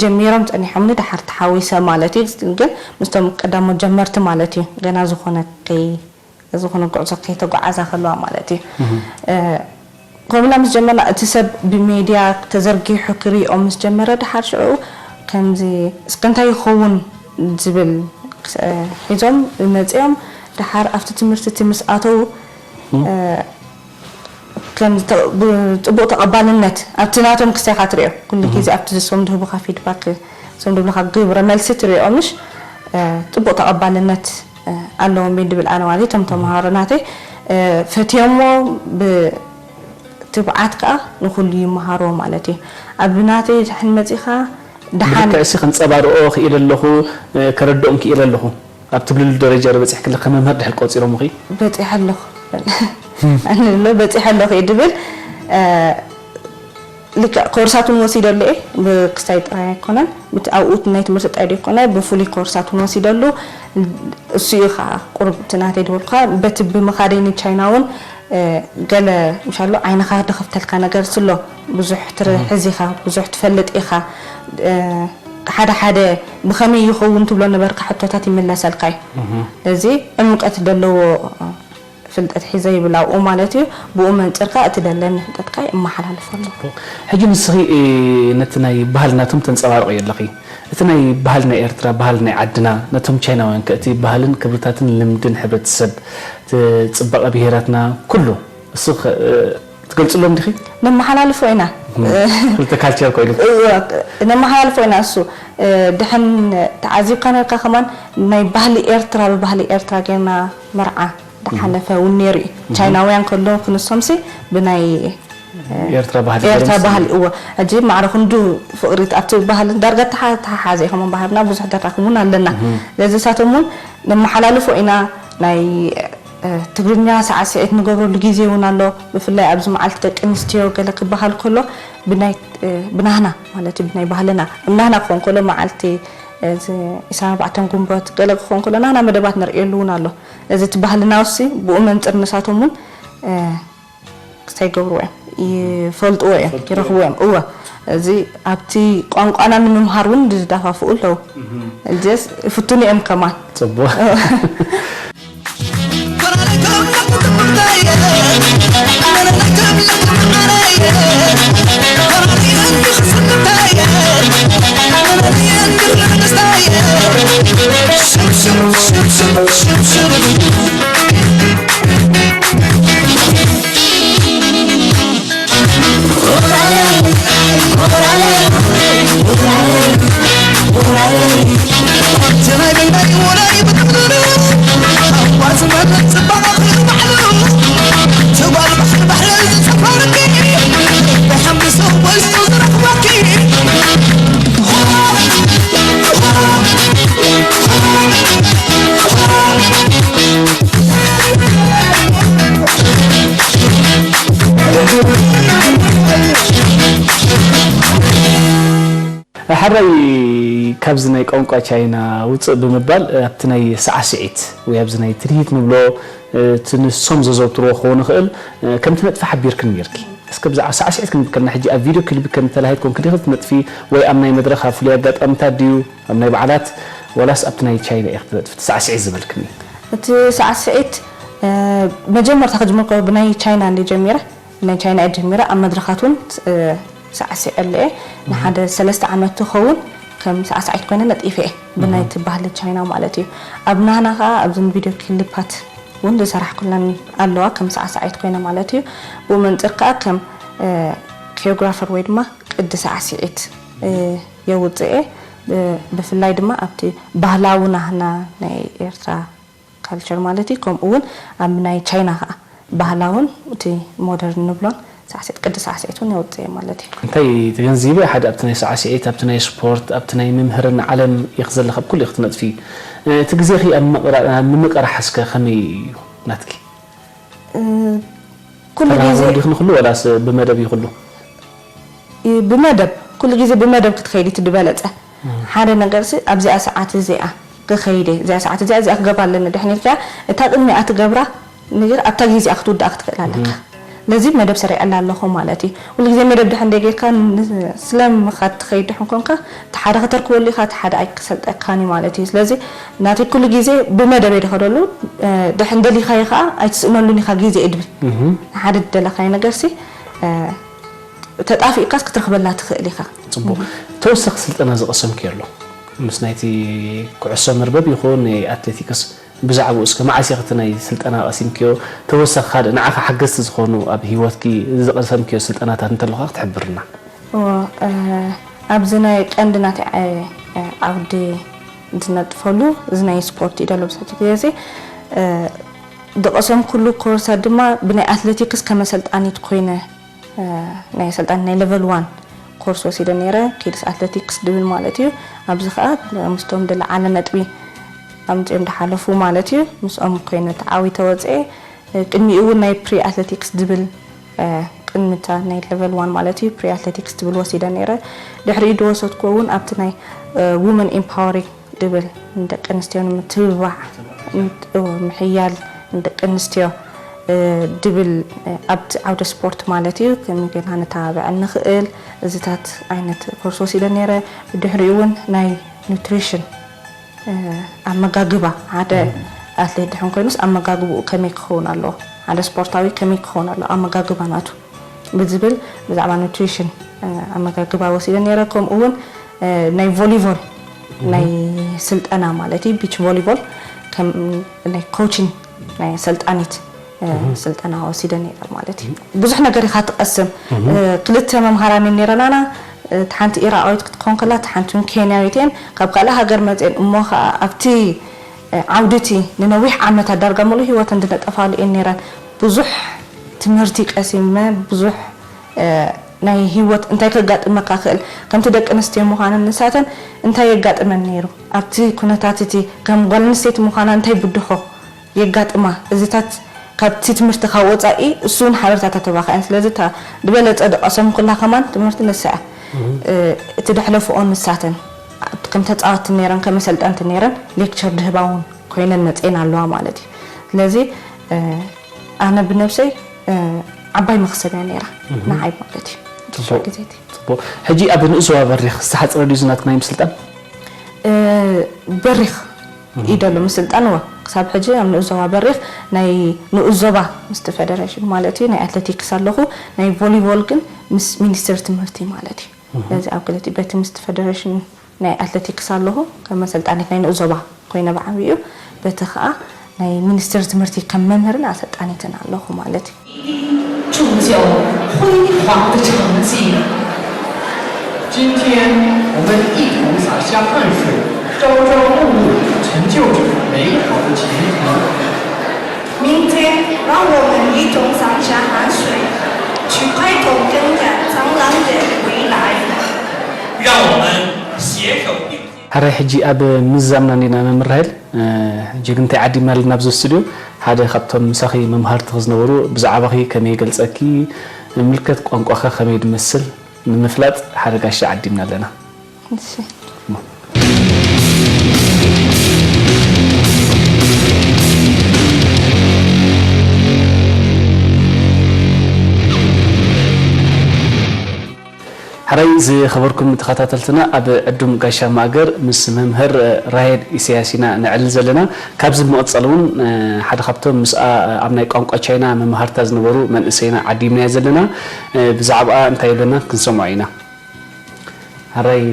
ጀሚሮም ጸኒሖምኒ ደሓር ተሓዊሰ ማለት እዩ። ግን ምስቶም ቀዳሞት ጀመርቲ ማለት እዩ። ገና ዝኾነ ከይ-፣ ዝኾነ ጉዕዞ ከይተጓዓዛ ከለዋ ማለት እዩ። እህ። እ፣ ከምኡላ ምስ ጀመርና፣ እቲ ሰብ ብሜድያ ተዘርጊሑ ክሪኦ ምስ ጀመረ፣ ደሓር ሽዑ ከምዚ፣ "እስከ እንታይ ይኸውን?" ዝብል፣ እ፣ ሒዞም መጺኦም፣ ደሓር ኣብቲ ትምህርቲ እቲ ምስ ኣተዉ፣ እህ። እ፣ ከም ዝተ-፣ ብጽቡቕ ተቐባልነት ኣብቲ ናቶም ክሳይካ ትሪኦ። ኩሉ እህ። ግዜ ኣብቲ ዝሶም ድህቡኻ ፊድባክ፣ ዝሶም ድብሉኻ ግብረ መልሲ ትሪኦ፣ ምሽ፣ እ፣ ጽቡቕ ተቐባልነት እ፣ ኣለዎም እየ ድብል ኣነ ማለት እዩ። እቶም ተምሃሮ ናተይ፣ እ፣ ፈትዮሞ ብትብዓት ከኣ ንኹሉ ይመሃርዎ ማለት እዩ። ኣብ ናተይ ድሕን መጺኻ ደሓን ብልክዕ እሲ ከንጸባርኦ ክኢለ ኣለኹ፣ እ፣ ከረድኦም ክኢለ ኣለኹ ኣብ ትብልሉ ደረጃ ዶ በጺሕኪ ኣለኺ? ከም መምህር ድሕር ቆጺሮምኺ? በጺሐ ኣለኹ። ኣነ ኣሎ በጺሐ ኣለኹ እየ ድብል፣ እ፣ ልክዕ ኮርሳት እውን ወሲደሉ እየ። ብክስታይ ጥራይ ኣይኮነን፣ ብቲ ኣብኡ ናይ ትምህርቲ ጥራይ ዘይኮነ፣ ብፍሉይ ኮርሳት እውን ወሲደሉ። እሱ እዩ ኸዓ ቁሩብ እቲ ናተይ ዝበልኩኻ፣ በቲ ብምኻደይ ንቻይና እውን፣ እ፣ ገለ ምሻሎ ዓይንኻ ዝኸፍተልካ ነገር ስሎ፣ ብዙሕ ትርሕዝ እህ። ኢኻ፣ ብዙሕ ትፈልጥ ኢኻ። እ፣ ሓደ ሓደ ብኸመይ ይኸውን ትብሎ ነበርካ ሕቶታት ይምለሰልካ እዩ። እህ። እዚ ዕምቀት ዘለዎ ፍልጠት ሒዘ ይብል ኣብኡ ማለት እዩ። ብኡ መንጽር ከኣ እቲ ደለኒ ፍልጠት ከኣ የመሓላልፍ ኣለኹ። ሕጂ ንስኺ፣ እ፣ ነቲ ናይ ባህሊ ናቶም ተንጸባርቕዮ ኣለኺ። እቲ ናይ ባህሊ ናይ ኤርትራ፣ ባህሊ ናይ ዓድና፣ ነቶም ቻይናውያን ከ እቲ ባህልን ክብርታትን ልምድን ሕብረተሰብ፣ እቲ ጽባቐ ብሄራትና ኩሉ፣ እሱ ከ፣ እ፣ ትገልጽሎም ዲኺ? ነመሓላልፎ ኢና። እም፣ ክልተ ካልቸር ኮይኑ። እወ፣ ነመሓላልፎ ኢና እሱ። እ፣ ድሕን ተዓዚብካ ነርካ ከማን ናይ ባህሊ ኤርትራ ብባህሊ ኤርትራ ጌርና መርዓ ዝሓለፈ እውን ነይሩ እዩ። እህ። ቻይናውያን ከለዉ ክንሶምሲ ብናይ፣ እ፣ ኤርትራ ባህሊ ኤርትራ ገይሮም ባህሊ፣ እወ። ሕጂ ማዕረ ክንዱ ፍቕሪ ኣብቲ ባህሊ ዳርጋ ተሓ-፣ ተሓሓዘ እዩ። ከማን ባህልና ብዙሕ ደራኽም እውን ኣለና። እህ። ስለዚ ንሳቶም እውን ነመሓላልፎ ኢና። ናይ፣ እ፣ ትግርኛ ሳዕስዒት ንገብረሉ ግዜ እውን ኣሎ። ብፍላይ ኣብዚ መዓልቲ ደቂ ኣንስትዮ ገለ ክበሃል ከሎ ብናይ፣ እ፣ ብናህና ማለት እዩ፣ ብናይ ባህልና። ብናህና ክኸውን ከሎ መዓልቲ፣ እ፣ እዚ ዕስራን ኣርባዕተን ግንቦት ገለ ክኸውን ከሎ ናህና መደባት ንርእየሉ እውን ኣሎ። እዚ እቲ ባህልና ውሲ ብኡ መንጽር ንሳቶም እውን፣ እ፣ ክስታይ ይገብርዎ እዮም፣ ይፈልጥዎ እዮም፣ ይፈልጥዎ ይረኽብዎ እዮም። እዮም። እወ፣ እዚ ኣብቲ ቋንቋና ንምምሃር እውን ዝደፋፍኡ ኣለዉ። እህ። እዚስ ይፍትኑ እዮም ከማን። ጽቡቕ። ሕራይ ካብዚ ናይ ቋንቋ ቻይና ውፅእ ብምባል ኣብቲ ናይ ሳዕስዒት ወይ ኣብዚ ናይ ትርኢት ንብሎ እቲ ንሶም ዘዘውትርዎ ክኸውን ይኽእል ከምቲ ነጥፊ ሓቢርክን ነርኪ። እስከ ብዛዕባ ሳዕስዒት ክንብል ከለና ሕጂ ኣብ ቪድዮ ክሊፕ ከም ተላሂት ኮንክ ዲኺ ትነጥፊ ወይ ኣብ ናይ መድረኽ ኣብ ፍሉይ ኣጋጣሚታት ድዩ ኣብ ናይ በዓላት ዋላስ ኣብቲ ናይ ቻይና ኢኺ ትነጥፊ እቲ ሳዕስዒት ዝበልክኒ? እቲ ሳዕስዒት መጀመርታ ክጅምር ከሎ ብናይ ቻይና እንደ ጀሚረ ናይ ቻይና እየ ጀሚረ ኣብ መድረኻት እውን ሳዕሲዐሉ እየ። ንሓደ ሰለስተ ዓመት ትኸውን ከም ሳዕሳዒት ኮይነ ነጢፈ እየ ብናይቲ ባህሊ ቻይና ማለት እዩ። ኣብ ናህና ከዓ ኣብዘን ቪድዮ ክሊፓት እውን ዝሰራሕኩለን ኣለዋ ከም ሳዕሳዒት ኮይነ ማለት እዩ። ብኡ መንፅር ከዓ ከም ኮሪዮግራፈር ወይ ድማ ቅዲ ሳዕስዒት የውፅእ እየ። ብፍላይ ድማ ኣብቲ ባህላዊ ናህና ናይ ኤርትራ ካልቸር ማለት እዩ። ከምኡ እውን ኣብ ናይ ቻይና ከዓ ባህላውን እቲ ሞደርን ንብሎን ሳዕስዒት ቅዲ ሳዕስዒት እውን የውፅእ እየ ማለት እዩ። እንታይ ተገንዚበ ሓደ ኣብቲ ናይ ሳዕስዒት ኣብቲ ናይ ስፖርት ኣብቲ ናይ ምምህርና ዓለም ኢኺ ዘለኺ ኣብ ኩሉ ኢኺ ትነጥፊ እቲ ግዜኺ ኣብ ምምቅራሕ እስከ ከመይ እዩ ናትኪ? ኩሉ ግዜ ተራኸቡ ዲኺ ንኹሉ ወላስ ብመደብ እዩ ኩሉ? ብመደብ ኩሉ ግዜ ብመደብ ክትኸይዲ እቲ ዝበለፀ ሓደ ነገርሲ ኣብዚኣ ሰዓት እዚኣ ክኸይደ እዚኣ ሰዓት እዚኣ እዚኣ ክገብራ ኣለኒ ድሕን ኢልካ እታ ቅድሚኣ ትገብራ ነገር ኣብታ ግዜኣ ክትውድኣ ክትኽእል ኣለካ። ስለዚ መደብ ሰሪዐላ ኣለኹ ማለት እዩ። ኩሉ ግዜ መደብ ድሕን ደይ ጌርካ ስለምኻ ትኸይድ ድሕን ኮንካ እቲ ሓደ ከተርክበሉ ኢኻ እቲ ሓደ ኣይክሰልጠካን እዩ ማለት እዩ። ስለዚ ናተይ ኩሉ ግዜ ብመደብ እየ ድኸደሉ ድሕን ደሊኻዮ ከዓ ኣይትስእነሉን ኢኻ ግዜ እየ ድብል። ንሓደ ድደለኻዮ ነገርሲ ተጣፊእካስ ክትረኽበላ ትኽእል ኢኻ። ፅቡቕ። ተወሳኺ ስልጠና ዝቐሰምክዮ ኣሎ? ምስ ናይቲ ኩዕሶ መርበብ ይኹን ናይ ኣትሌቲክስ ብዛዕባኡ እስከ መዓስ ኢኺ እቲ ናይ ስልጠና ቀሲምክዮ? ተወሳኺ ካልእ ንዓኺ ሓገዝቲ ዝኾኑ ኣብ ህይወትኪ ዝቐሰምክዮ ስልጠናታት እንተሎ ኸዓ ክትሕብርና። እወ፣ እ፣ ኣብዚ ናይ ቀንዲ ናተይ ዓ-፣ እ፣ ዓውዲ ዝነጥፈሉ እዚ ናይ ስፖርት እዩ ዘሎ ብዙሕ ግዜ እዚ፣ እ፣ ዝቐሰምኩሉ ኮርሳት ድማ ብናይ ኣትሌቲክስ ከመ ሰልጣኒት ኮይነ ናይ ኣሰልጣኒ ናይ ለቨል ዋን ኮርስ ወሲደ ነይረ፣ ኪድስ ኣትለቲክስ ድብል ማለት እዩ። ኣብዚ ከዓ ምስቶም ዝለዓለ ነጥቢ ኣምፂኦም ዝሓለፉ ማለት እዩ ምስኦም ኮይነ ተዓዊተ ወፅኤ። ቅድሚኡ እውን ናይ ፕሪ ኣትለቲክስ ድብል ቅድሚ እታ ናይ ለቨል ዋን ማለት እዩ ፕሪ ኣትለቲክስ ድብል ወሲደ ነይረ። ድሕሪኡ ዝወሰድክዎ እውን ኣብቲ ናይ ውመን ኢምፓወሪንግ ድብል ንደቂ ኣንስትዮ ንምትብባዕ ምሕያል ንደቂ ኣንስትዮ ድብል ኣብቲ ዓውደ ስፖርት ማለት እዩ ከመይ ጌርና ነተባብዐን ንኽእል እዚታት ዓይነት ኮርስ ወሲደ ነይረ። ብድሕሪኡ እውን ናይ ኑትሪሽን ኣመጋግባ ሓደ ኣትሌት ድሕን ኮይኑስ ኣመጋግብኡ ከመይ ክኸውን ኣለዎ ሓደ ስፖርታዊ ከመይ ክኸውን ኣለዎ ኣመጋግባ ናቱ ብዝብል ብዛዕባ ኑትሪሽን ኣመጋግባ ወሲደ ነይረ። ከምኡ እውን ናይ ቮሊቮል ናይ ስልጠና ማለት እዩ ቢች ቮሊቮል ከም ናይ ኮችን ናይ ኣሰልጣኒት ስልጠና ወሲደ ነይረ ማለት እዩ። ብዙሕ ነገር ኢኻ ትቐስም። ክልተ መምሃራን ነይረናና እቲ ሓንቲ ኢራቃዊት ክትኮን ከላ እቲ ሓንቲ እውን ኬንያዊት እየን ካብ ካልእ ሃገር መፅአን እሞ ከዓ ኣብቲ ዓውድቲ ንነዊሕ ዓመታት ዳርጋ ሙሉእ ህይወተን ዝነጠፋሉ እየን ነይረን። ብዙሕ ትምህርቲ ቀሲመ ብዙሕ ናይ ህይወት እንታይ ከጋጥመካ ክእል ከምቲ ደቂ ኣንስትዮ ምዃነን ንሳተን እንታይ የጋጥመን ነይሩ ኣብቲ ኩነታት እቲ ከም ጓል ኣንስተይቲ ምዃና እንታይ ብድሆ የጋጥማ እዚታት ካብቲ ትምህርቲ ካብ ወፃኢ እሱ እውን ሓበርታታ ተባካየን ስለዚ እታ ዝበለፀ ዝቀሰምኩላ ከማን ትምህርቲ ንሳ እያ እቲ ደሕለፍኦ ንሳተን ከም ተፃወቲ ነይረን ከም ኣሰልጠንቲ ነይረን ሌክቸር ድህባ እውን ኮይነን መፅኤን ኣለዋ ማለት እዩ ስለዚ ኣነ ብነብሰይ ዓባይ መኽሰብ እያ ነይራ ንዓይ ማለት እዩ ብዙሕ ግዜቲ ፅቡቅ ሕጂ ኣብ ንእዝዋ በሪኽ ዝተሓፅረ ድዩ ዝናትኩም ናይ ምስልጣን በሪኽ እዩ ደሎ ምስልጣን እወ ክሳብ ሕጂ ኣብ ንእዞባ በሪኽ ናይ ንኡዞባ ምስቲ ፌደሬሽን ማለት እዩ ናይ ኣትሌቲክስ ኣለኹ ናይ ቮሊቮል ግን ምስ ሚኒስትር ትምህርቲ ማለት እዩ ስለዚ ኣብ ክልቲ በቲ ምስቲ ፌደሬሽን ናይ ኣትሌቲክስ ኣለኹ ከም መሰልጣኒት ናይ ንኡዞባ ኮይነ ብዓብዩ በቲ ከዓ ናይ ሚኒስትር ትምህርቲ ከም መምህርን ኣሰልጣኒትን ኣለኹ ማለት እዩ 祝酒辉煌的成绩。今天我们一同洒下汗水，朝朝暮暮成就着美好的前途。明天让我们一同洒下汗水，去开拓更加灿烂的未来。让我们携手并肩。 ሕራይ ሕጂ ኣብ ምዛምና እንዲና መምህር ራሄል ሕጂ ግን እንታይ ዓዲምና ኣለና ኣብዚ ስቱድዮ ሓደ ካብቶም ምሳኺ መምሃርትኺ ዝነበሩ ብዛዕባኺ ከመይ ይገልፀኪ ምልከት ቋንቋኸ ከመይ ድመስል ንምፍላጥ ሓደ ጋሻ ዓዲምና ኣለና እሺ። ሕራይ ዝኸበርኩም ተኸታተልትና፣ ኣብ ዕዱም ጋሻ ማእገር ምስ መምህር ራሄል ኢሳያስ ኢና ነዕልል ዘለና። ካብዚ ብምቕጻል እውን ሓደ ካብቶም ምስኣ ኣብ ናይ ቋንቋ ቻይና መማህርታ ዝነበሩ መንእሰይና ዓዲምናዮ ዘለና። ብዛዕባኣ እንታይ ይብለና ክንሰምዖ ኢና። ሕራይ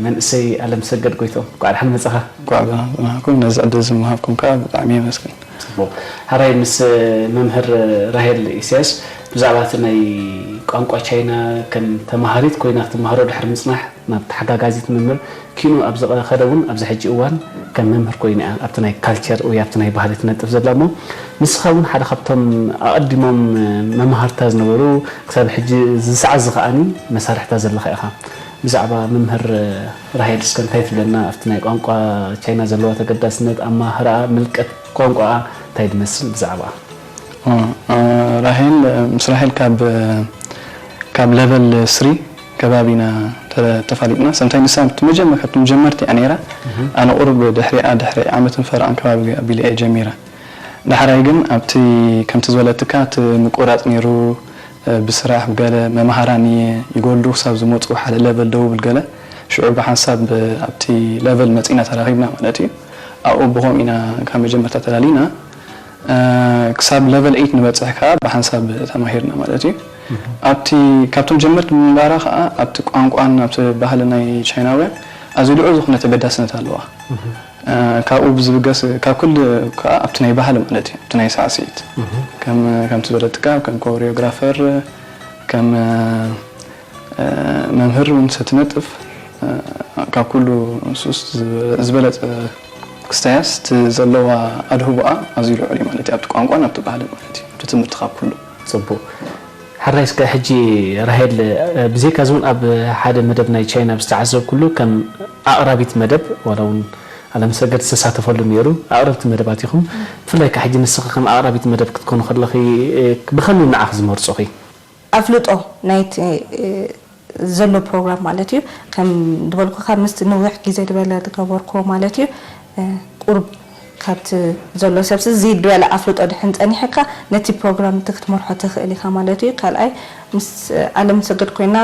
መንእሰይ ኣለምሰገድ ጎይቶም፣ እንኳዕ ደሓን መጻኻ። እንኳዕ ደህና ጸናሕኩም። ነዚ ዕድል ዝምሃብኩም ከኣ ብጣዕሚ የመስግን። ጽቡቕ። ሕራይ ምስ መምህር ራሄል ኢሳያስ ብዛዕባ እቲ ናይ ቋንቋ ቻይና ከም ተማሃሪት ኮይና ክትመሃሮ ድሕሪ ምጽናሕ ናብ ተሓጋጋዚት መምህር ኪኖ ኣብ ዝኸደ እውን ኣብዚ ሕጂ እዋን ከም መምህር ኮይና ኣብቲ ናይ ካልቸር ወይ ኣብቲ ናይ ባህሊ ትነጥፍ ዘላ እሞ ንስኻ እውን ሓደ ካብቶም ኣቐዲሞም መማህርታ ዝነበሩ ክሳብ ሕጂ ዝሰዓት ዝኸኣኒ መሳርሕታ ዘለኻ ኢኻ። ብዛዕባ መምህር ራሄል እስከ እንታይ ትብለና ኣብቲ ናይ ቋንቋ ቻይና ዘለዋ ተገዳስነት ኣማህራኣ ምልቀት ቋንቋኣ እንታይ ዝመስል ብዛዕባኣ ራሄል ምስ ራሄል ካብ ካብ level three ከባቢ ኢና ተፋሊጥና ሰምታይ ንሳ እቲ መጀመርያ ካብቶም ጀመርቲ እያ ነይራ ኣነ ቁሩብ ድሕሪኣ ድሕሪ ዓመትን ፈረቓን ከባቢ ኣቢለ እየ ጀሚረ ዳሕራይ ግን ኣብቲ ከምቲ ዝበለትካ እቲ ምቁራፅ ነይሩ ብስራሕ ብገለ መምሃራን ይጎሉ ክሳብ ዝመፁ ሓደ level ደው ብል ገለ ሽዑ ብሓንሳብ ኣብቲ level መፂና ተራኺብና ማለት እዩ ኣብኡ ብኸምኡ ኢና ካብ መጀመርታ ተላሊና ክሳብ level eight ንበፅሕ ከዓ ብሓንሳብ ተማሂርና ማለት እዩ ኣብቲ ካብቶም ጀመርቲ ብምንባራ ከዓ ኣብቲ ቋንቋን ኣብቲ ባህሊ ናይ ቻይናውያን ኣዝዩ ልዑል ዝኾነ ተገዳስነት ኣለዋ ካብኡ ብዝብገስ ካብ ኩሉ ከዓ ኣብቲ ናይ ባህሊ ማለት እዩ ኣብቲ ናይ ሳዕስዒት ከም ከምቲ ዝበለትካ ከም ኮሪዮግራፈር ከም መምህር እውን ሰትነጥፍ ካብ ኩሉ ንሱስ ዝበለፀ ክስታያስ እቲ ዘለዋ ኣድህቦኣ ኣዝዩ ልዑል እዩ ማለት እዩ ኣብቲ ቋንቋን ኣብቲ ባህልን ማለት እዩ ኣብቲ ትምህርቲ ካብ ኩሉ ፅቡቅ ሕራይ እስከ ሕጂ ራሄል ብዘይካ እዚ እውን ኣብ ሓደ መደብ ናይ ቻይና ብዝተዓዘብኩሉ ከም ኣቕራቢት መደብ ዋላ እውን ኣለምሰገድ ዝተሳተፈሉ ነይሩ ኣቕረብቲ መደባት ኢኹም ብፍላይ ከዓ ሕጂ ንስኺ ከም ኣቕራቢት መደብ ክትኮኑ ከለኺ ብኸመይ ንዓኺ ዝመርፁኺ ኣፍልጦ ናይቲ ዘሎ ፕሮግራም ማለት እዩ ከም ዝበልኩካ ምስቲ ንዊሕ ግዜ ዝበለ ዝገበርክዎ ማለት እዩ ቁሩብ ካብቲ ዘሎ ሰብሲ ዝይድ ዝበለ ኣፍልጦ ድሕን ፀኒሕካ ነቲ ፕሮግራም እቲ ክትመርሖ ትኽእል ኢኻ ማለት እዩ ካልኣይ ምስ ኣለም ሰገድ ኮይና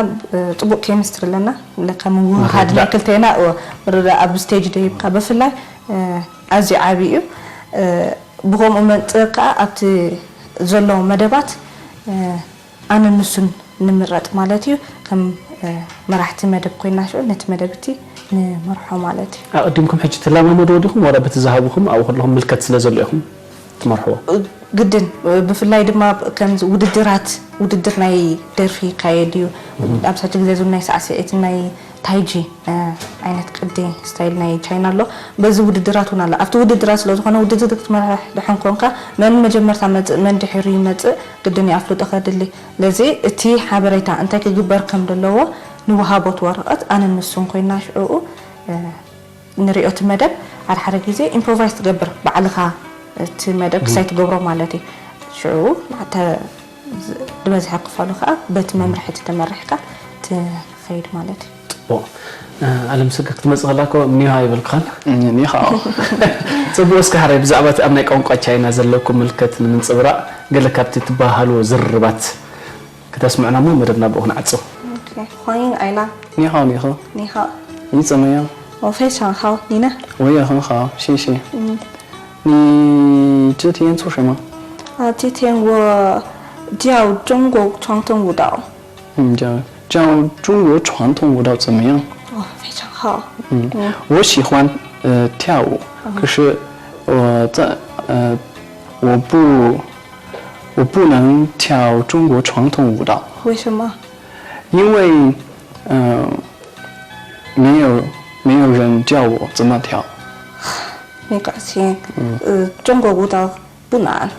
ፅቡቅ ኬሚስትሪ ኣለና ለካ ምውህሃድ ናይ ክልተና ምርዳእ ኣብ ስቴጅ ደይብካ ብፍላይ ኣዝዩ ዓብዪ እዩ ብኸምኡ መፅእ ከዓ ኣብቲ ዘሎ መደባት ኣነ ንሱን ንምረጥ ማለት እዩ ከም መራሕቲ መደብ ኮይና ሽዑ ነቲ መደብ እቲ ንመርሖ ማለት እዩ ኣቐዲምኩም ሕጂ ትለማመድዎ ዲኹም ዋላ በቲ ዝሃብኹም ኣብኡ ከለኹም ምልከት ስለ ዘሎ ኢኹም ትመርሕዎ ግድን ብፍላይ ድማ ከምዚ ውድድራት ውድድር ናይ ደርፊ ይካየድ እዩ ኣብሳች ግዜ ዙ ናይ ሳዕስዒት ናይ ታይጂ ዓይነት ቅዲ ስታይል ናይ ቻይና ኣሎ በዚ ውድድራት እውን ኣሎ ኣብቲ ውድድራት ስለ ዝኾነ ውድድር ክትመርሕ ድሕን ኮንካ መን መጀመርታ መፅእ መን ድሕሪ ይመፅእ ግድን ኣፍልጦ ከድሊ ለዚ እቲ ሓበሬታ እንታይ ክግበር ከም ዘለዎ ንወሃቦት ወረቐት ኣነ ንሱን ኮይና ሽዕኡ ንሪኦ እቲ መደብ ሓደ ሓደ ግዜ ኢምፕሮቫይዝ ትገብር ባዕልኻ እቲ መደብ ክሳይ ትገብሮ ማለት እዩ ሽዑ ዝበዝሐ ክፋሉ ከዓ በቲ መምርሒ እቲ ተመሪሕካ ትኸይድ ማለት እዩ ፅቡቅ ኣለምሰገድ ክትመፅእ ከላ እኮ ኒሃ ይበልክኻን ኒኻ ፅቡቅ እስከ ሓራይ ብዛዕባ እቲ ኣብ ናይ ቋንቋ ቻይና ዘለኩም ምልከት ንምንፅብራቅ ገለ ካብቲ ትበሃሃልዎ ዝርርባት ከተስምዑና እሞ መደብና ብኡ ክንዓፅው 欢迎艾拉。你好，你好。你好。你怎么样？我非常好，你呢？我也很好，谢谢。嗯，你这天做什么？啊，这天我跳中国传统舞蹈。嗯，跳跳中国传统舞蹈怎么样？哦，非常好。嗯，我喜欢呃跳舞，可是我在呃我不我不能跳中国传统舞蹈。为什么？因为嗯。没有没有人教我怎么跳。没关系，呃，中国舞蹈不难。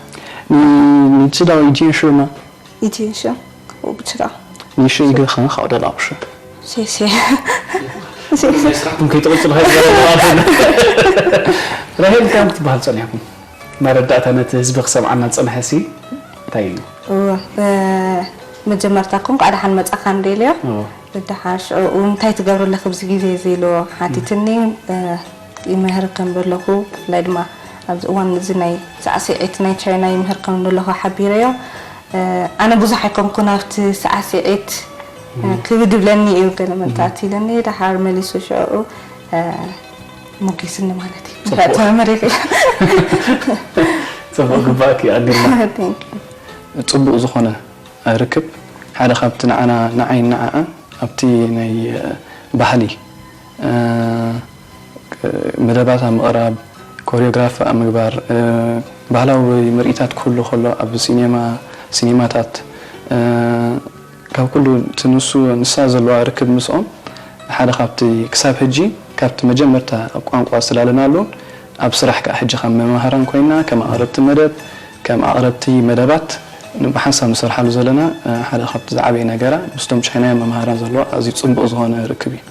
你你知道一件事吗？一件事，我不知道。你是一个很好的老师。谢谢。ስራሕኩም ከይትቕፅሉ ራሄል እንታይ ትበሃል ፀኒሕኩም መረዳእታ ነቲ ህዝቢ ክሰምዓና ዝፀንሐ ሲ እንታይ እዩ መጀመርታ እኮ እንኳዕ ደሓን መጻኻ ንደልዮ። እዎ። ደሓር ሽዑ እንታይ ትገብሪ ኣለኺ ኣብዚ ግዜ እዚ ኢሉ ሓቲትኒ። እ፣ ይምህር ከም ዘለኹ፣ ብፍላይ ድማ ኣብዚ እዋን እዚ ናይ ሳዕስዒት ናይ ቻይና ይምህር ከም ዘለኹ ሓቢረዮ። እ፣ ኣነ ብዙሕ ኣይኮንኩን ኣብቲ ሳዕስዒት፣ እ፣ ክብድ ይብለኒ እዩ፣ ገለ መምጣት ኢለኒ። ደሓር መሊሱ ሽዑ፣ እ፣ ሞጊስኒ ማለት እዩ። ጽቡቕ። ተመሪቂ። ጽቡቕ ግባእኪ ኣዲልና። Thank you። ጽቡቕ ዝኾነ ርክብ ሓደ ካብቲ ንዓና ንዓይ ንዓኣ ኣብቲ ናይ እ፣ ባህሊ እ፣ መደባት ኣብ ምቕራብ፣ ኮሪዮግራፍ ኣብ ምግባር፣ እ፣ ባህላዊ ምርኢታት ክህሉ ከሎ ኣብ ሲኔማ፣ ሲኔማታት፣ እ፣ ካብ ኩሉ እቲ ንሱ ንሳ ዘለዋ ርክብ ምስኦም ሓደ ካብቲ ክሳብ ሕጂ ካብቲ መጀመርታ ቋንቋ ዝተላለናሉ ኣብ ስራሕ ከዓ ሕጂ ከም መማህራን ኮይና ከም ኣቕረብቲ መደብ ከም ኣቕረብቲ መደባት ብሓንሳብ ንሰርሓሉ ዘለና እ፣ ሓደ ካብቲ ዝዓበየ ነገራ ምስቶም ቻይናውያን መማህራን ዘለዎ ኣዝዩ ጽቡቕ ዝኾነ ርክብ እዩ።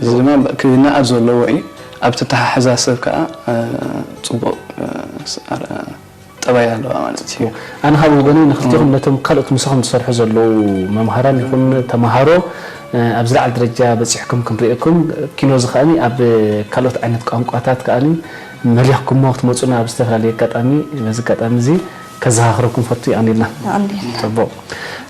እዚ ድማ ክናኣድ ዘለዎ እዩ። ኣብቲ ኣተሓሕዛ ሰብ ከዓ እ፣ ጽቡቕ እ፣ ስ- ኣር- ጠባይ ኣለዋ ማለት እዩ። ኣነ ካብ ወገነይ ንክልቲኹም ነቶም ካልኦት ምሳኹም ዝሰርሑ ዘለዉ መምሃራን ይኹን ተምሃሮ እ፣ ኣብ ዝለዓለ ደረጃ በፂሕኩም ክንርእየኩም ኪኖ እዚ ከኣኒ ኣብ ካልኦት ዓይነት ቋንቋታት ከኣኒ መሊኽኩሞ ክትመፁና ኣብ ዝተፈላለየ ኣጋጣሚ በዚ ኣጋጣሚ እዚ ከዘኻኽረኩም ፈቱ ይኣኒልና። ይኣኒልና። ፅቡቕ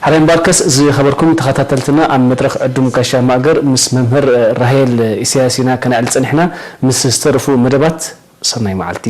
ሓራይ እምበኣርከስ ዝኸበርኩም ተኸታተልትና ኣብ መድረኽ ዕዱም ጋሻ ማእገር ምስ መምህር ራሄል ኢሳያስ ኢና ከነዕል ፀኒሕና። ምስ ዝተረፉ መደባት ሰናይ መዓልቲ።